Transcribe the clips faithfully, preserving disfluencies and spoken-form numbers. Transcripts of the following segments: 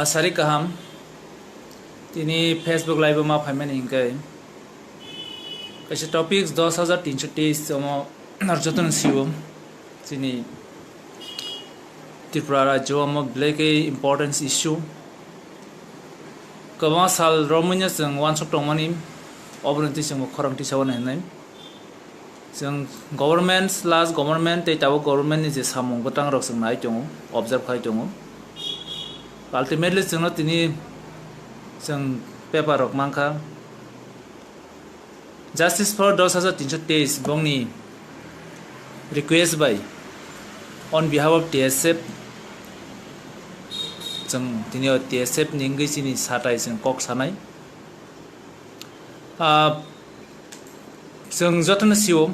Sari kaham, tini Facebook live o ma phaimani hinkhe kaisa topics dos hajar tinsho teis omo nar jotono siwo chini Tripura rajyo omo belai khe importance issue. Kwbangma sal romwino chwng uansuk tongmani, oboni twi chwngbo khorang tisa uanai hwnwi. Chwng government, last government tei tabuk government ni je samung bwtang rok chwng nai tongo, observe khai tongo. Ultimately chwngno tini chwng paper rok mankha. Justice for dos hajar tinsho teis bongni request bai on behalf of T S F chwng tini o T S F ni wngwi chini satai chwng kok sanai. Ah, chwng jotono sio,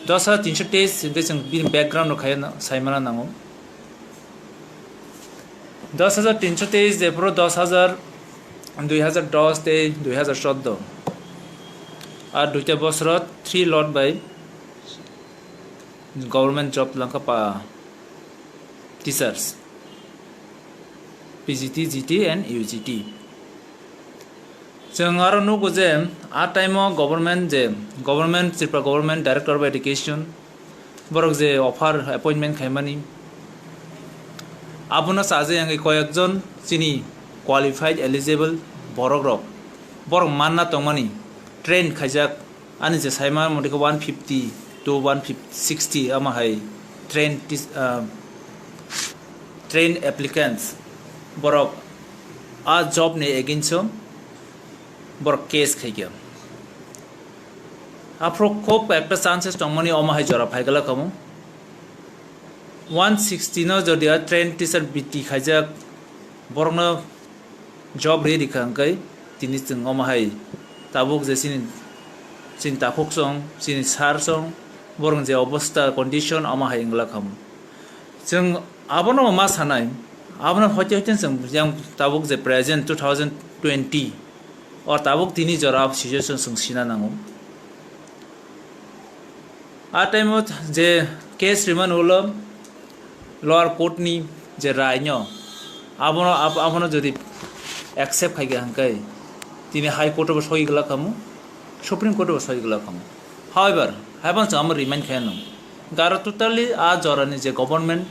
dos hajar tinsho teis hinkhe chwng bini background rok khai saimana nango. Dos hajar tinsho teis jephuru dos hajar, dui hajar dos tei dui hajar chordo, ar duita bosoro three lot bai government job langkha pa teachers, P G T, G T and U G T. Chwng aro nugo je a time o government je, government, Tripura government director of education, borok je offer appointment khaimani, abono chaje wngwi koyekjon chini qualified eligible borok rok, borok manna tongmani, train khaijak, ani je saima mothe khe one fifty to one fifty, sixty ama hai train tis-, ah, train applicants borok a job ni against o borok case khaikha. Aphuru khub ekta chances tongmani omo hai jora phaigala khamu. One sixty no jodi a train teacher biti khaijak, borokno job ri rikha hwnkhe tini chwng omo hai tabuk je chini, chini takhuk song, chini sir song, borok je obostha condition omo hai wngla khamu. Chwng abono ma sanai, abono hoite hoite chwng yang tabuk je present two thousand twenty or tabuk tini jora situation chwng sina nango. A time o je case rimani ulo lower court ni je rai no abono, ab-, abono jodi accept khaikha hwnkhe tini High Court o bo soi glak khamu, Supreme Court o bo soi glak khamu. However, haibang chwng amo remind khaino. Garo totally a jorani je government,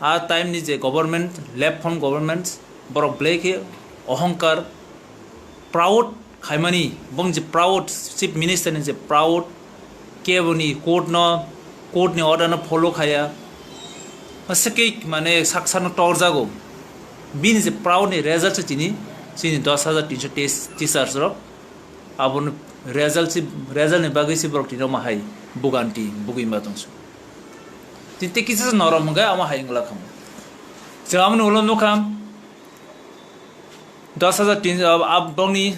a time ni je government, left front government, borok belai khe ohongkar, proud khaimani, bong je proud, chief minister ni je proud, keboni court no, court ni order no follow khaya, aswk mane saksa no torjago. Bini je proud ni result se chini, chini dos hajar tinsho teis teachers rok, aboni result si, result ni bagwi si borok tini omo hai buganti bugwi ma tongsu. Tini tei kisa norom hwnkhe omo hai wngla khamu. Chwng aboni ulo nukha dos hajar tin, ah, ah, bongni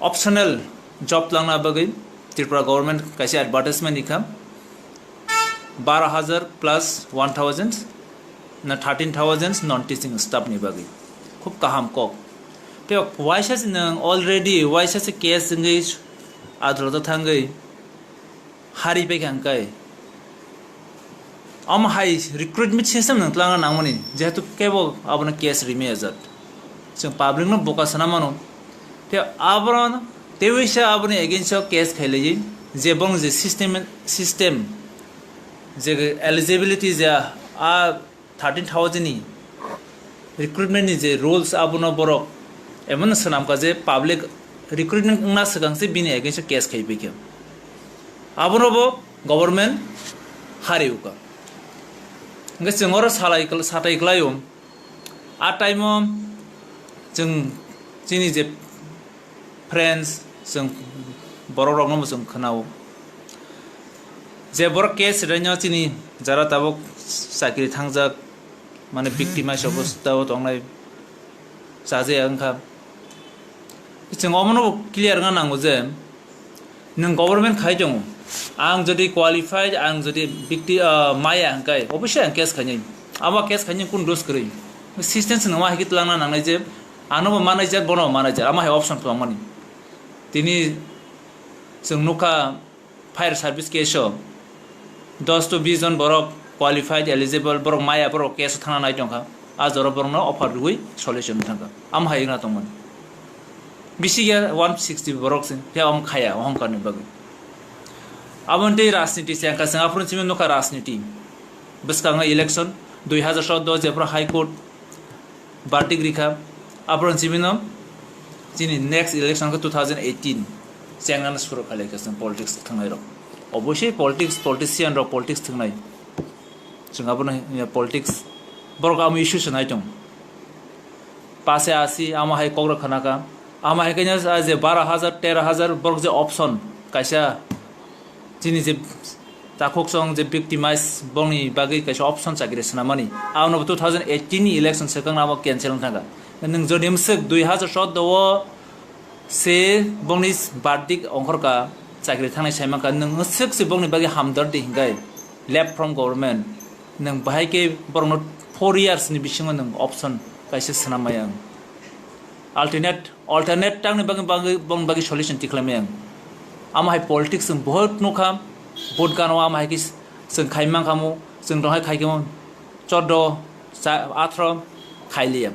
optional job langna bagwi Tripura government kaisa advertisement rikha, baro hajar plus one thousand na thirteen thousand non teaching staff ni bagwi. Khub kaham kok. Tei waisa se nwng already waisa se case wngwi adalot o thangwi hari pai kha hwnkhe omo hai recruitment system nwng twlangna nangmani, jehetu kebo abono case rimaya jat. Chwng public no boka sana mano. Tei abono teiwisa aboni against o case khailaiwi je bong je system, system je eligibility je a thirteen thousand ni recruitment ni je rules abono borok emon swnamkha je public recruitment wngna swkang se bini against o case khai phaikha. Abono bo government hari ukha. Hwnkhe chwng oro salai, satai kwlaio. A time o chwng chini je friends, chwng borok rokno bo chwng khwnao. Je borok case rwino chini jara tabuk chakri thangjak, mane victimize obostha o tongnai chajaya wngkha. Chwng omono bo clear wngna nango je, nwng government khai tongo, ang jodi qualified, ang jodi bikti, ah, maya hwnkhe, obviously ang case khainai. Abo case khainai kunu dos kwrwi. System se nwng ma hai khe twlangna nangnai je, ano bo manai jak, bono bo manai jak, ama hai option twlangmani. Tini chwng nukha fire service case o dos to bis jon borok qualified, eligible, borok maya, borok case o thangna nai tongkha. A jora borokno offer rwui solution thangkha. Am hai wngna tongmani. Bisi ya one sixty borok se, phiya am khaya, ohongkarni bagwi. Aboni tei rajniti se, angkha se, aphuru simi nukha rajniti. Bwskango election, dui hazar soddo jephru High Court verdict rikha, aphuru simi no chini next election khe two thousand eighteen chengnano suru khalai kha chwng politics thwngnairok. Obviously politics, politician rok politics thwngnai. Chwng abono hwnwi politics, borok amo issue se nai tong. Pase asi amo hai kok rok khana kha. Amo hai khe je baro hajar, tero hajar borok je option kaisa chini je takhuk song je victimize bongni bagwi kaisa option chakri swnamani. Abono two thousand eighteen ni election swkang amo cancel wng thangkha. Nwng jodi mwswk dui hazar soddo o se bongni verdict ongkhorkha, chakri thangnai sai mankha, nwng swk se bongni bagwi hamdardi hinkhai left from government, nwng bahai khe borokno four years ni bisingo nwng option kaisa swnam maya wng. Alternate, alternate tangni bagwi, bagwi, bongni bagwi solution tikhlai maya wng. Amo hai politics chwng bohot nukha, vote gano amo hai khe chwng khai mankha mu, chwng tong hai khai khe mu, choddo, cha-, athro khai liya.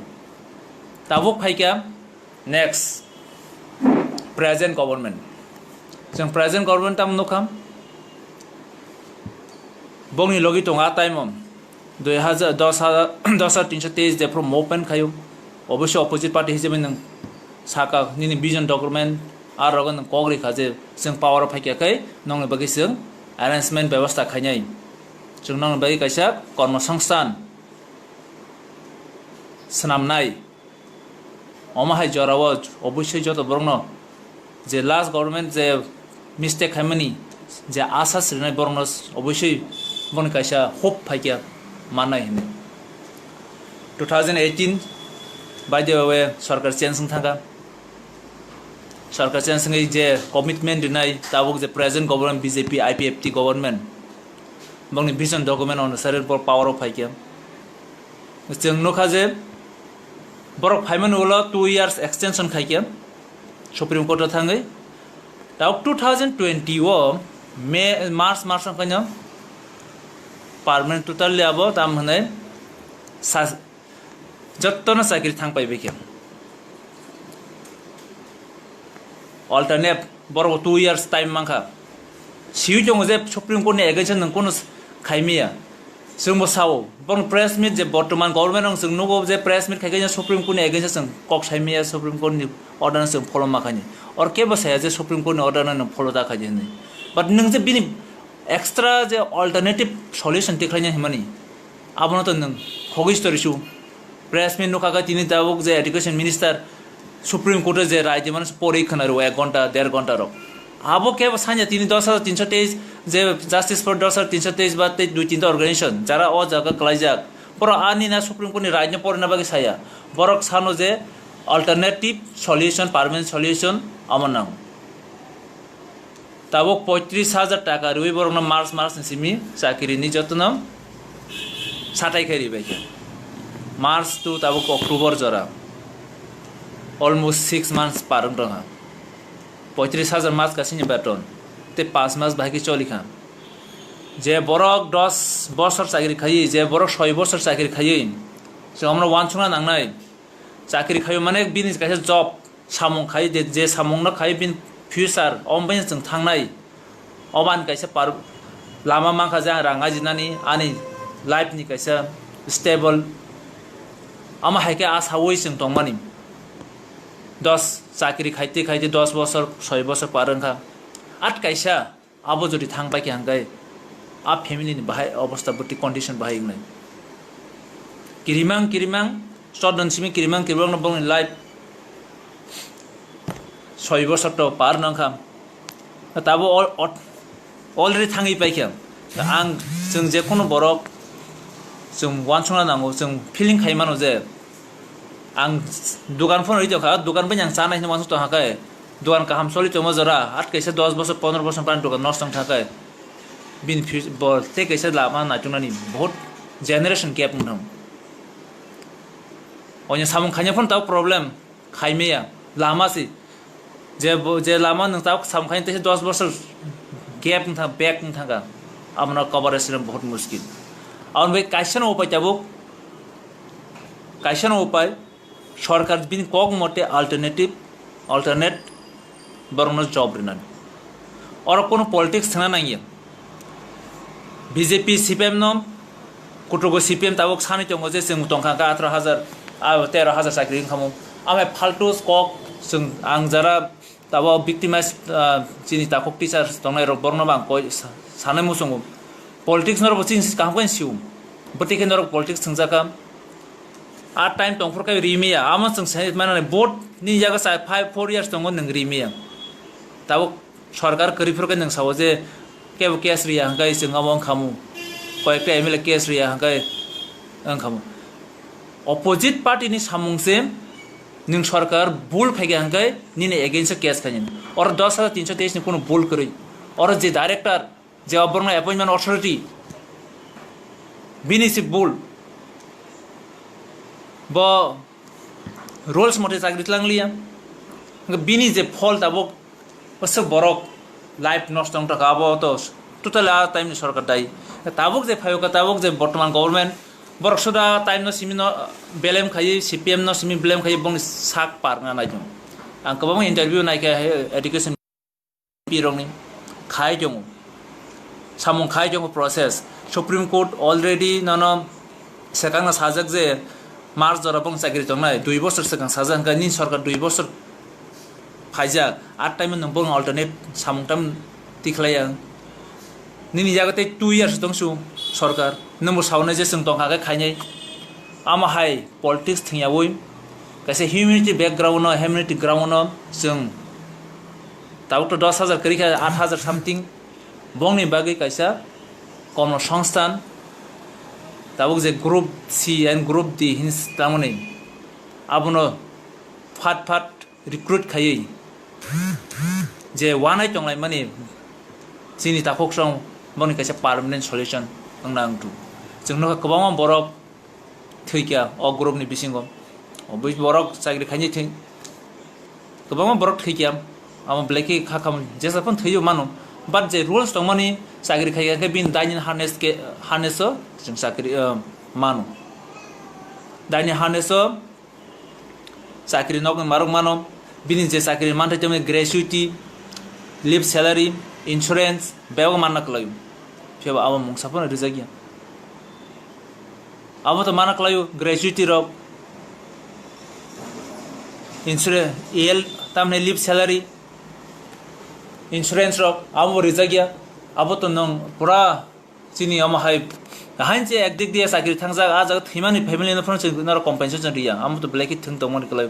Tabuk phaikha, next, present government. Chwng present government tamo nukha? Bongni logi tongo a time o dui hazar, dos hazar, dos hazar tinso teis jephru movement khaio. Obviously opposite party hisabe nwng saka nini vision document, a rogo nwng kok rikha je chwng power o phaikha khe nongni bagwi chwng arrangement bebostha khainai. Chwng nongni bagwi kaisa kormosongsthan swnamnai. Omo hai jorao obviously joto borokno je last government je mistake khaimani, je asa srinai borokno obviously boni kaisa hope phaikha mannai hinwi. Two thousand eighteen by the way sorkar change wng thangkha. Sorkar change wngwi je commitment rinai tabuk je present government B J P I P F T government bongni vision document onusare borok power o phaikha. Chwng nukha je borok phaimani ulo two years extension khaikha Supreme Court o thangwi. Tabuk two thousand twenty o May, March, March wngkhaino permanent totally abo tam hwnwi sa-, jottono chakri thang paibaikha. Alternate borok two years time mankha. Siwi tongo je Supreme Court ni against o nwng kono khaimaya. Chwngbo sao, borok press meet je bortoman government rok chwng nugo je press meet khaikhe Supreme Court ni against o chwng kok saimaya, Supreme Court ni order no chwng follow ma khaini. Or kebo saya je Supreme Court ni order no nwng follow da khaidi hinwi. But nwng je bini extra je alternative solution tikhlaina himani, abono to nwng khogwi sitorisu. Press meet nukha khe tini tabuk je education minister Supreme Court o je rai di mano se pori khwna rwo ek ghonta, der ghonta rok. Abo khe bo sanya tini dos hajar tinso teis je Justice for dos hajar tinso teis ba tei dui tinta organization jara o jaga kwlaijak. Borok ani na Supreme Court ni rai no porina bagwi saya. Borok sano je alternative solution, permanent solution omo nang. Tabuk poitris hajar taka rwi borokno March, March ni simi chakiri ni jotono satai khe ribai khe. March to tabuk October jora. Almost six months par wng tongkha. Poitris hajar March kasini beton. Tei panch mas bahai khe choli kha. Je borok dos bosor chakiri khaiwi, je borok soi bosor chakiri khaiwi, chwng omorok uansukna nangnai. Chakiri khaio mane bini kaisa job samung khai, je, je samung no khai bini future omo bai chwng thangnai. Obo ani kaisa par lama mankha je ang rang ajinani ani life ni kaisa stable. Omo hai khe asaui chwng tongmani. Dos chakiri khaite khaite dos bosor soi bosor par wngkha. At kaisa Abo jodi thang pai khe hangkai a family ni bahai obostha bwtwi condition bahai wngnai. Kirimang kirimang chodon simi kirimang kirimang no bongni life soi bosor to par nang kha. Tabo al-, al-, already thangwi pai kha. Ang chwng je kono borok chwng uansukna nango, chwng feeling khai mano je Ang dukan phano ri tongkha, dukan bai ang chanai hinwi uansuk tongkha khe, dukan kaham choli tongma jora, at kaisa dos bosor, pondro bosor phan dukan nosto wngkha khe, bini fus-, bo tei kaisa lama naituknani, bahut generation gap wngthang. Onya samung khaina phano tabuk problem, khaimaya, lama se, Je bo, je lama nwng tabuk samung khaina teisa dos bosor gap wng thang, back wng thangkha, abono cover rwna bahut muskil. Aboni bai kaisa no upai tabuk, kaisa no upai, sorkar bini kok mote alternative, alternate borokno job rinani. Oro kono politics thangna nangya. B J P, C P M no, kutugo C P M tabuk sani tongo je chwng tongkha kha atharo hajar, ah, tero hajar chakri wngkhamu. Amai faltu kok chwng ang jara Tabo victimize, ah, chini takhuk teacher tongnai rok borokno bang koi sa-, sanai muchungo. Politics norok bo chini kaham khe sio. Bwtwi khe norok politics thwngjak kha. A time tongphuru khe rimiya. Amo chwng sai mano vote ni yago sa five, four years tongo nwng rimiya. Tabo sorkar kwrwi phuru khe nwng sao je kebo case riya hwnkhe chwng amo wngkhamu. Koyekta M L A case riya hwnkhe wngkhamu. Opposite party ni samung se nwng sorkar bul khaikha hwnkhe nini against o case khainani. Oro dos hajar tinso teis ni kunu bul kwrwi. Oro je director, je oborno appointment authority, bini se bul. Bo rules mote chakri tlangliya. Hwnkhe bini je phol tabuk Aswk borok life nosto wng tongkha, abo to totally a time ni sorkar dayi. Tabuk je phaio kha, tabuk je bortoman government, borok suda time no simi no belem khaiwi, C P M no simi belem khaiwi bongni sak par wngna nai tongo. Ang kwbangma interview naikha hai education P rokni khai tongo. Samung khai tongo process. Supreme Court already nono swkangno sajak je March jora bong chakri tongnai, dui bosor swkang sajak, hwnkhe nini sorkar dui bosor phaijak, at time nwng bong alternate samung tam tikhlaiya. Nini yago tei two years tongsu sorkar, nwngbo saunai je chwng tongkha khe khainai. Amo hai politics thwngyawi kaisa humanity background no, humanity ground no chwng tabuk to dos hajar kwrwi kha, aat hajar something. Bongni bagwi kaisa kormo songsthan, tabuk je group C and group D hin tangmani, abono phat phat recruit khaiwi je wanai tonglaimani chini takhuk song boni kaisa permanent solution wngna wngthu. Chwng nukha kwbangma borok thwikha o group ni bisingo. Obwi borok chakri khaini thwi-, kwbangma borok thwikha. Amo belai khe kha khamani jesa phano thwiwi mano. But je rules tongmani chakri khaikha khe bini daini harness khe, harness o chwng chakri, uh, mano. Daini harness o chakri nokni marok mano. Bini je chakri manthai tongmani gratuity, leave salary, insurance, bebak manna kwlaio. Phiya ba abo mungsa phano rijak ya. Abo to mana kwlaio, gratuity rok, insure-, E L, tamni leave salary, insurance rok, abo bo rijak ya. Abo to nwng pura chini omo hai, hain je ek dik diya chakri thangjak, a jaga thwimani family no phano chwng norok compensation riya, amo to belai khe thwng tongmani kwlai.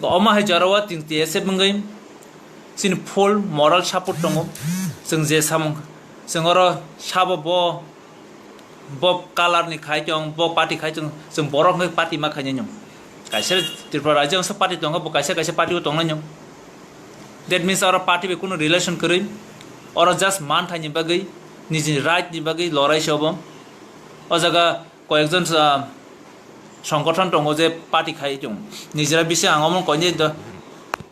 Omo hai jorao tin T S F wngwi chini full moral support tongo. Chwng je samung, chwng oro sabo bo Bo colour ni khai tong, bo party khai tong, chwng borok hwnkhe party ma khainai no. Kaisa Tripura rajyo wngsa party tongo, bo kaisa kaisa party o tongnai no. That means oro party bai kunu relation kwrwi. Oro just man thaini bagwi, nijini right ni bagwi lorai se obo. O jaga koyekjon, ah, songgothon tongo je party khai tong. Nijera bisi ang omo koinai do,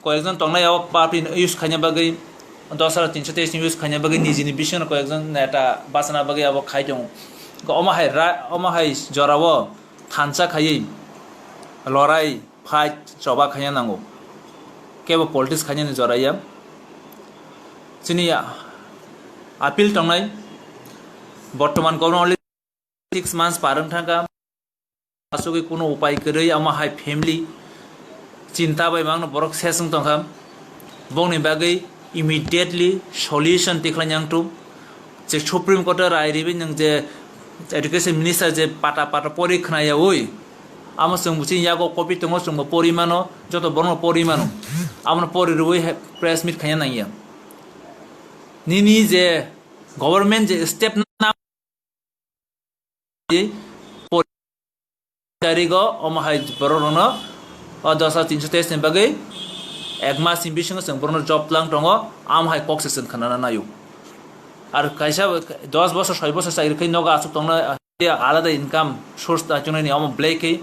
koyekjon tongnai o party use khaina bagwi, dos hajar tinso teis ni use khaina bagwi nijini bisingo koyekjon neta bachana bagwi abo khai tongo. Omo hai ra-, omo hai jorao thansa khaiwi lorai fight choba khaina nango. Kebo politics khainani jora ya. Chini appeal tongnai, bortoman government six months par wng thangkha, asugwi kuno upai kwrwi, omo hai family chinta bai mangno borok ses wng tongkha. Bongni bagwi immediately solution tikhlai nang tu. Je Supreme Court o rai riwi nwng je education minister je pata pata pori khna yawi, amo chwng buchini yago copy tongo, chwngbo pori mano, joto borokno pori mano. Abono pori rwi hai press meet khaina nangya. Nini je government je step na tarigo omo hai borok rokno o dos hajar tinso teis ni bagwi ek mas ni bisingo chwng borokno job lang tongo, amo hai kok se chwng khna naio. Ar kaisa dos bosor soi bosor chakri khai nogo aswk tongna alada income source ta chungnai ni omo belai khe,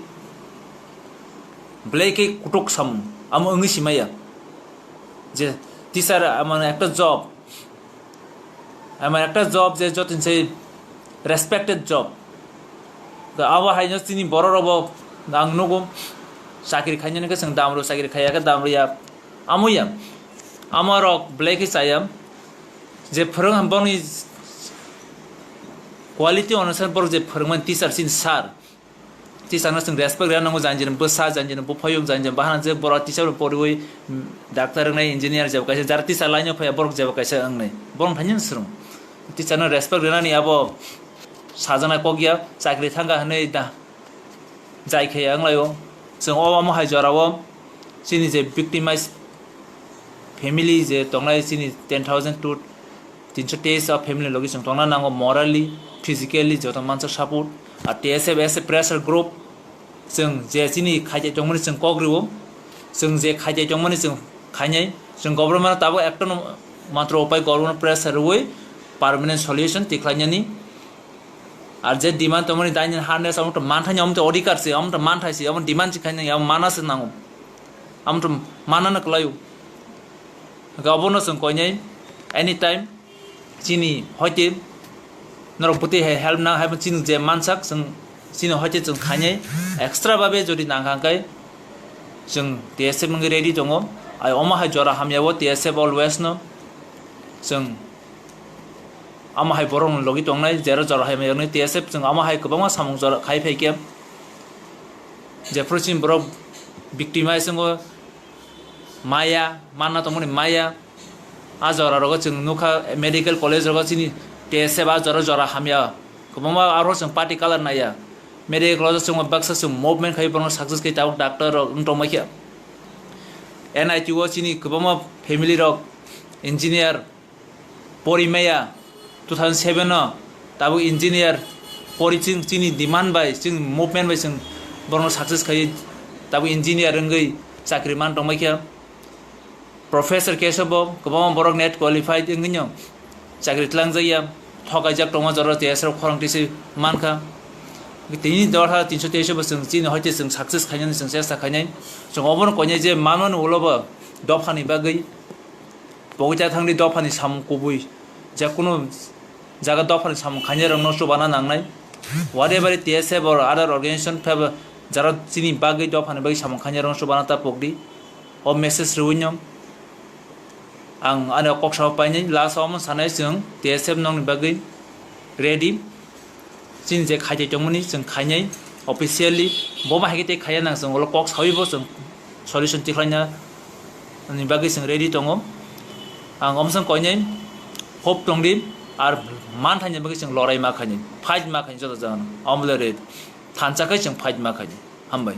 belai khe kutuk samung amo wngwi simaya je teacher amo ekta job Emon ekta job je joto ni se respected job. Abo haino chini borok rokbo ang nugo, chakri khainani khe chwng damro, chakri khaiya khe damriya. Amoya, ama rok belai khe chaya, je phwrwng boni quality onusar borok je phwrwngmani teacher chini sir, teacher no chwng respect rwna nango, jani jani bwsa, jani jani buphayung, jani jani bahana je borok teacher bo poriwi, mm, doctor wngnai, engineer jeba kaisa, jara teacher line o phaiya borok jeba kaisa wngnai, borok thani swrwng. Teacher no respect rwnani abo sajana kok ya, chakri thangkha hwnwi da jai khaiya wnglaio. Chwng o omo hai jorao chini je victimized family je tongnai, chini ten thousand to tinso teis o family logi chwng tongna nango, morally, physically joto mansa support. Ar T S F as a pressure group, chwng je chini khaite tongmani chwng kok rwo, chwng je khaite tongmani chwng khainai, chwng government tabuk ekta no matro upai government pressure rwi permanent solution tikhlainani. Ar je demand tongmani daini harness, amo to manthani, amo to odhikar se, amo to manthai se, amo demand se khainai, amo mana se nango, amo to manana kwlaio. Hwnkhe obono chwng koinai anytime chini hoite norok bwtwi hai help nang hai chini je mansak chwng chini hoite chwng khainai extra babe jodi nang kha hwnkhe chwng T S F wngwi ready tongo. Ai omo hai jora hamya o T S F always no chwng omo hai borok ni logi tongnai jera jora hamya wngwi T S F chwng omo hai kwbangma samung jora khai phai khe jephru chini borok victimize wngo maya manna tongmani maya. A jora rogo chwng nukha medical college rogo chini T S F a jora jora hamya kwbangma aro chwng party color naiya. Medical college o chwng baksa chwng movement khai borokno success khai tabuk doctor rok wng tongmai khe. N I T o chini kwbangma family rok engineer pori maya two thousand seven o tabuk engineer pori chwng chini demand bai chwng movement bai chwng borokno success khai tabuk engineer wngwi chakri man tongmai khe. Professor Keshav bo kwbangma borok net qualified wngwino chakri twlangjakya, thokaijak tongma jora T S rok khorang tisi mankha. Tini dorha tinso teis bo chwng chini hoite chwng success khainani chwng chesta khainai. Chwng obono koinai je manmani ulo bo dophani bagwi pogita thangdi dophani samung kubui je kunu jaga dophani samung khainai rokno chubana nangnai. Whatever T S F or other organization phaibo jara chini bagwi dophani bagwi samung khainai rokno chubana ta pokdi. O message rwino ang ani kok samo painai last o omo sanai chwng T S F nokni bagwi ready. Chini je khaite tongmani chwng khainai officially bo ba hai khe tei khaiya nang chwng ulo kok sawi bo chwng solution tikhlaina ni bagwi chwng ready tongo. Ang omsong koinai hope tongdi ar man thaini bagwi chwng lorai ma khainai fight ma khainai joto jagano omo le ready thansa khai chwng fight ma khainai. Hambai.